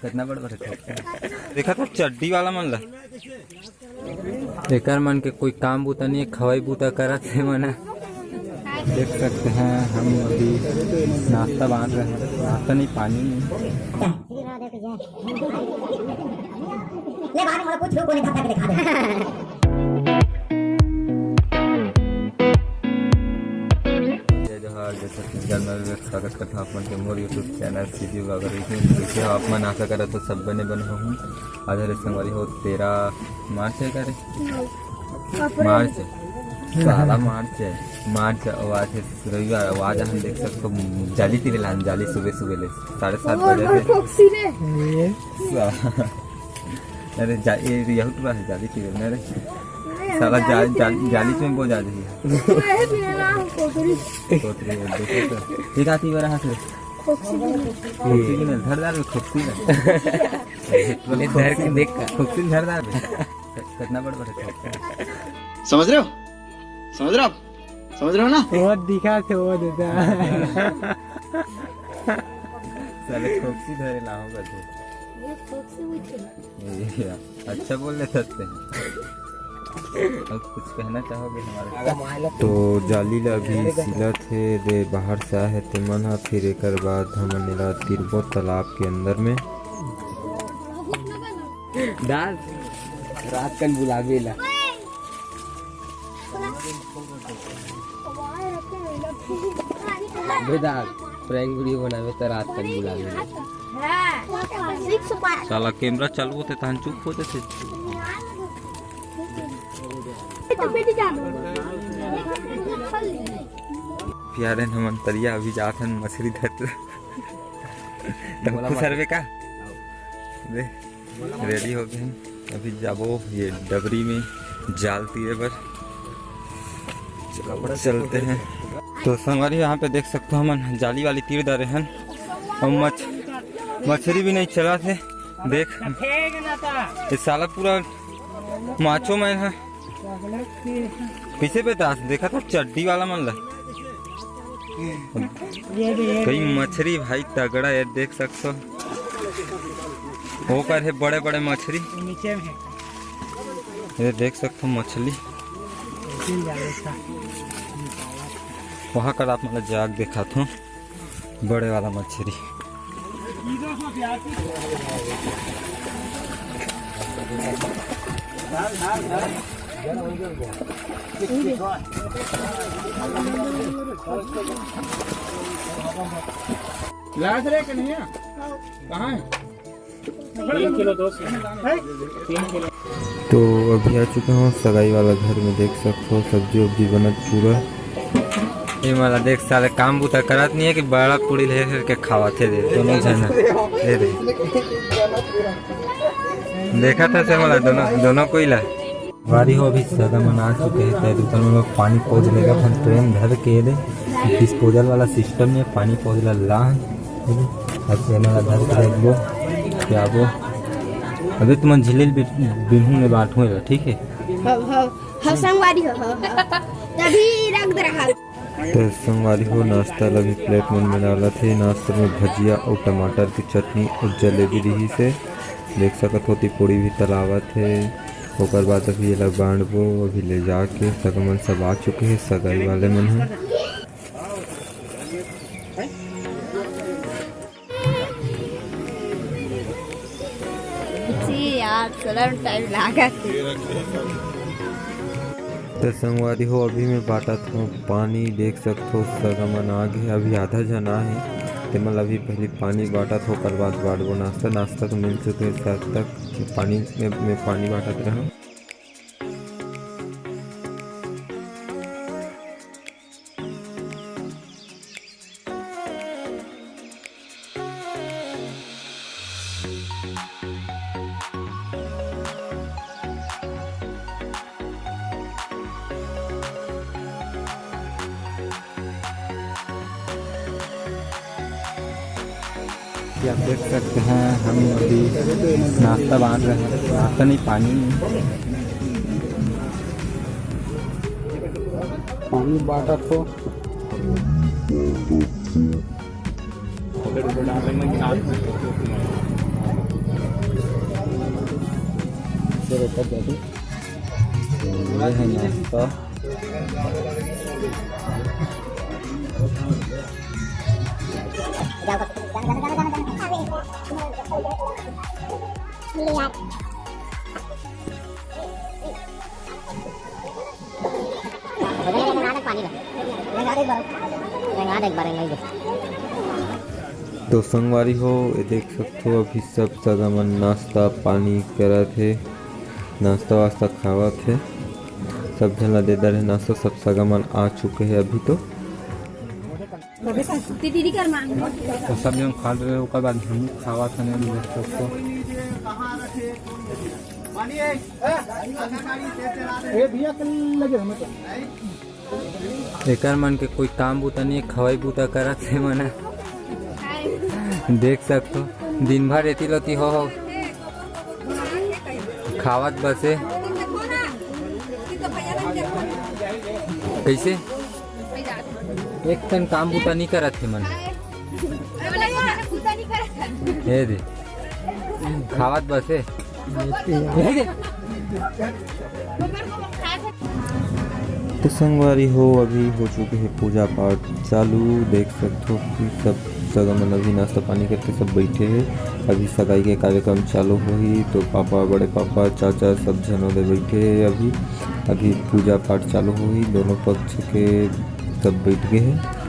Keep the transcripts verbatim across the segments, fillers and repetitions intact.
कितना बड़ बड़ है। देखा था चड्डी वाला मन ला। एकर मन के कोई काम बूता नहीं है, खवाई बूता करत हे मन ह। देख सकते हैं हम अभी नाश्ता बांट रहे हैं, नाश्ता नहीं, पानी नहीं। ले बाहर मोला कुछ लोग को नहीं खाता के दिखा दे। जय जोहार, जय छत्तीसगढ़ में स्वागत करता हूँ आप मन के मोर YouTube चैनल सीजी ब्लॉगर। देखिए आप मन आशा करत हो सब बने बने हो। आज हरे संगवारी हो तेरह मार्च है का रे? मार्च। साला मार्च है। मार्च, अउ आज है रविवार, अउ आज हम देख सकते हो जाली तीरे लान जाली सुबह सुबह ले साढ़े सात बजे से। अरे जा, ये यहू टुरा है जाली तीरे ना रे। साला जा, जाली में वो जा रही है। कोतरी है, देखो तो। ये का तीर रहा है? खोक्सी भी नहीं, धर दार में खोक्सी ना। ले धर के देख का। खोक्सी धर दार में। कितना बड़ बड़ है खोक्सी। समझ रहे हो? समझ रहे हो आप? समझ रहे हो ना? वो दिखा थे, वो देता। साले खोक्सी धरे लाओ कर दे। ये खोक्सी उठे। ये अच्छा बोल लेते थे। अब कुछ कहना चाहोगे हमारे? तो जाली ला अभी सिलत हे, दे बाहर से आए हे ते मन ह, फिर एकर बाद हमन एला तिरबो तालाब के अंदर में। दाल रात कन बुलावे ला। बेदाग, prank video बनावे त रात कन बुलावे। साला कैमरा चालू होते तहन चुप हो जाते। प्यारे हमन तरिया अभी जात हन मछली धर। तब खुश हरवे का? दे। रेडी हो गए हैं, अभी जाबो ये डबरी में जाल तीरे बर। चलो, चलते हैं। तो संगवारी, यहाँ पे देख सकते हो, हमन जाली वाली तीर डारे हन और मछ मछली भी नहीं चला थे। देख, ये साला पूरा माचो मैन है। पीछे पे दास देखा था चड्डी वाला मन ला। कई मछली भाई तगड़ा है, देख सकते हो। ओकर हे बड़े बड़े मछली। नीचे में है। ये देख सकते हो मछली। वहाँ कर आप मतलब जाग दिखात हो बड़े वाला मछली। लाज रे कन्हैया, कहाँ है? तीन किलो, दो किलो। तीन किलो। तो अभी आ चुका हूँ सगाई वाला घर में, देख सकते हो सब्जी उब्जी बनत पूरा। ये वाला देख साले काम बुता करत नहीं है कि बड़ा पूड़ी ले के खावा थे दे दोनों जना। दे दे। देखा था से वाला दोनों, दोनों कोई ला। वारी हो अभी सगा मन आ चुके हैं, तय दुकान में लोग पानी पहुँच लेगा, अपन ट्रेन धर के दे डिस्पोजल वाला सिस्टम में पानी पहुँच ला ला। अब से वाला धर के रखबो, क्या वो? अभी तुम झिल्ली बिन्हू में बांटू है, ठीक है? हाँ, हाँ, हाँ, संगवारी हो, हाँ, हाँ। तभी रख दे रहा। तो संगवारी हो, नाश्ता ला भी प्लेट मन में डालत हे। नाश्ता में भजिया अउ टमाटर की चटनी अउ जलेबी रही से। देख सकत हो, ती पूड़ी भी तलावत हे। ओकर बाद अभी एला बांटबो, अभी ले जाके सगा मन सब आ चुके हे, सगाई वाले मन ह। जी यार, शर्म टाइप लागत हे। त संगवारी हो, अभी मैं बांटत हूँ पानी। देख सकत हो, सगा मन आ गे, अभी आधा झन आ हे। ते मन अभी पहले पानी बांटत हो, ओकर बाद बांटबो नाश्ता। नाश्ता तो मिल चुके हे, सात तक पानी में, में पानी बांटत रहा। कि आप देख सकते हैं, हम अभी नाश्ता बांट रहे हैं। नाश्ता नहीं, पानी। पानी बांटा तो। ये है नाश्ता। तो संगवारी हो, ये देख सकथो, अभी सब सगा मन नाश्ता पानी करत हे, नाश्ता वास्ता खावत हे। सब झन ला दे डरे हे नाश्ता, सब सगा मन आ चुके हे अभी तो। तो सब झन खा डरे, ओकर बाद हम खावत हन, देख सकथो। एकर मन के कोई काम बूता नहीं हे, खवाई बूता करत हे मन ह। देख सकथो, दिन भर एती लोती हो, हो खावत बसे। कैसे? एक कन काम बूता नहीं करत हे मन। हे दे, खावत बसे। तो संगवारी हो, अभी हो चुके हे पूजा पाठ चालू। देख सकथो कि सब सगा मन अभी नाश्ता पानी करके सब बैठे हे। अभी सगाई के कार्यक्रम चालू होही, तो पापा, बड़े पापा, चाचा सब झन ओदे बैठे हे। अभी, अभी पूजा पाठ चालू होही, दोनों पक्ष के सब बैठ गए हे।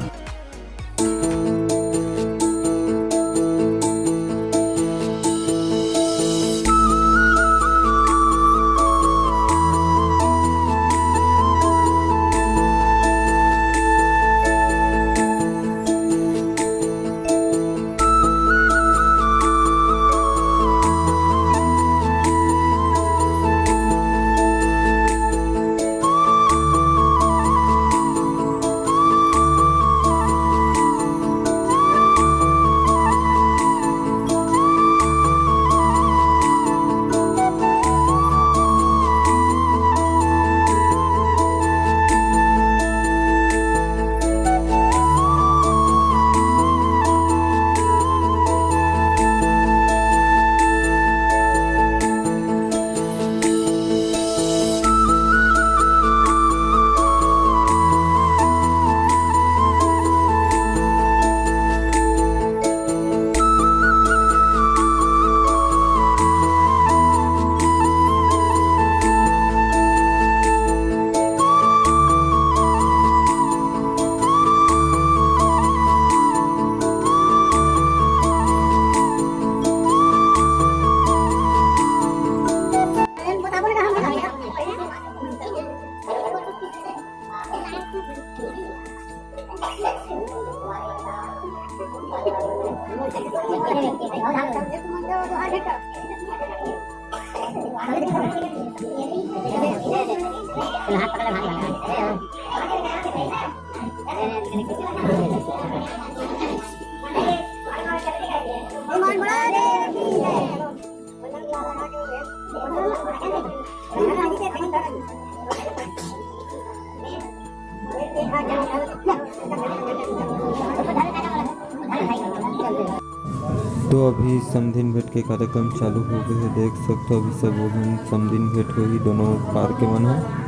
तो अभी समधिन भेंट के कार्यक्रम चालू हो गए हे। देख सकथो, अभी सब वो झन समधिन भेंट होही, दोनों पार के मन ह।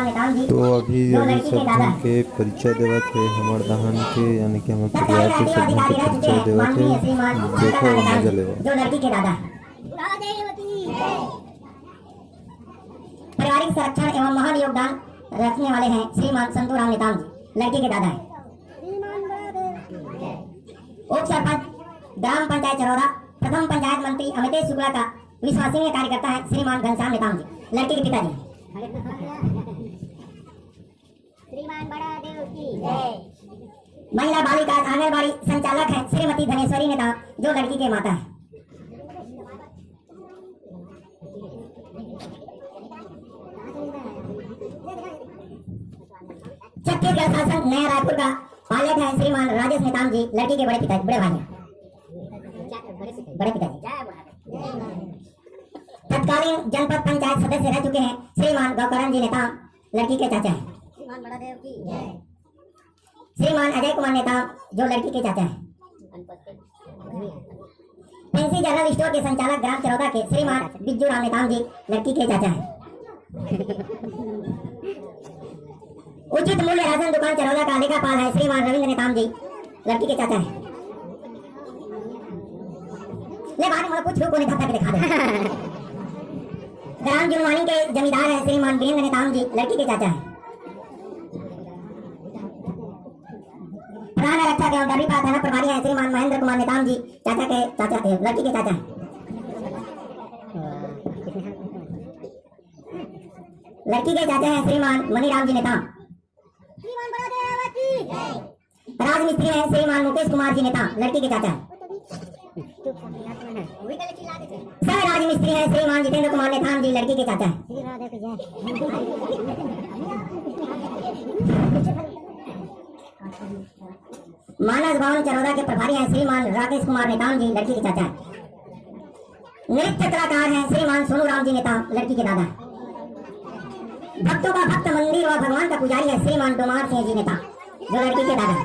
तो अभी अभी सब झन के परिचय देवत हे, हमर दहन के, यानी कि हमर परिवार के सब झन के परिचय देवत हे। देखो, मजा लेवो। जो लड़की के दादा है। पारिवारिक संरक्षण एवं महान योगदान रखने वाले हैं श्रीमान संतू राम नेताम जी, लड़की के दादा है। उप सरपंच ग्राम पंचायत चरौदा, प्रथम पंचायत मंत्री अमितेश शुक्ला का विश्वसनीय कार्यकर्ता है श्रीमान घनश्याम नेताम जी, लड़की के पिताजी। श्रीमान बड़ा देव की जय। महिला बाल विकास आंगनबाड़ी संचालक है श्रीमती धनेश्वरी नेताम, जो लड़की के माता है। छत्तीसगढ़ शासन नया रायपुर का पायलट है श्रीमान राजेश नेताम जी, लड़की के बड़े पिता, बड़े भाई हैं। बड़े पिताजी। तत्कालीन जनपद पंचायत सदस्य रह चुके हैं श्रीमान गौकरण जी नेताम, लड़की के चाचा हैं। श्रीमान अजय कुमार नेताम, जो लड़की के चाचा हैं। फैंसी जनरल स्टोर के संचालक ग्राम चरौदा के श्रीमान बिज्जू राम नेताम जी, लड़की के चाचा हैं। उचित मूल्य राशन दुकान चरौदा का लेखापाल है श्रीमान रविंद्र नेताम जी, लड़की के चाचा हैं। ले, बाद में कुछ को नहीं था, दिखा दे। ग्राम जुनवानी के जमींदार है श्रीमान वीरेंद्र नेताम जी, लड़की के चाचा हैं। प्रधान आरक्षक एवं डर्री थाना प्रभारी है श्रीमान महेंद्र कुमार नेताम जी, चाचा के चाचा, ए, लड़की के चाचा हैं। लड़की के चाचा हैं श्रीमान मनीराम जी नेताम। श्रीमान बड़ा देव की जय। राजमिस्त्री हैं श्रीमान मुकेश कुमार जी नेताम, लड़की के चाचा हैं। सह राजमिस्त्री हैं श्रीमान जितेंद्र कुमार नेताम जी, लड़की के चाचा हैं। मानस भवन चरौदा के प्रभारी हैं श्रीमान राकेश कुमार नेताम जी, लड़की के चाचा हैं। नृत्य कलाकार हैं श्रीमान सोनू राम जी नेताम, लड़की के दादा हैं। भक्तों का भक्त मंदिर व भगवान का पुजारी है श्रीमान डोमार सिंह जी नेताम, जो लड़की के दादा हैं।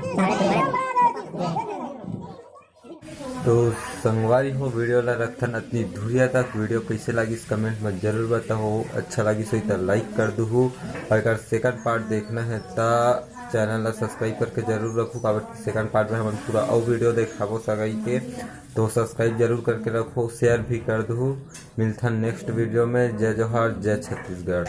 तो संगवारी हो, वीडियो ला रखथन अतनी धुरिया तक। वीडियो कैसे लागिस, कमेंट में जरूर बताओ। अच्छा लागिस होई त लाइक कर दुहू, और अगर सेकंड पार्ट देखना है त चैनल ला सब्सक्राइब करके जरूर रखो, काबर कि सेकंड पार्ट में हमन पूरा अउ वीडियो देखाबो सगाई के। तो सब्सक्राइब जरूर करके रखो, शेयर भी कर दुहू। मिलथन नेक्स्ट वीडियो में। जय जोहार, जय छत्तीसगढ़।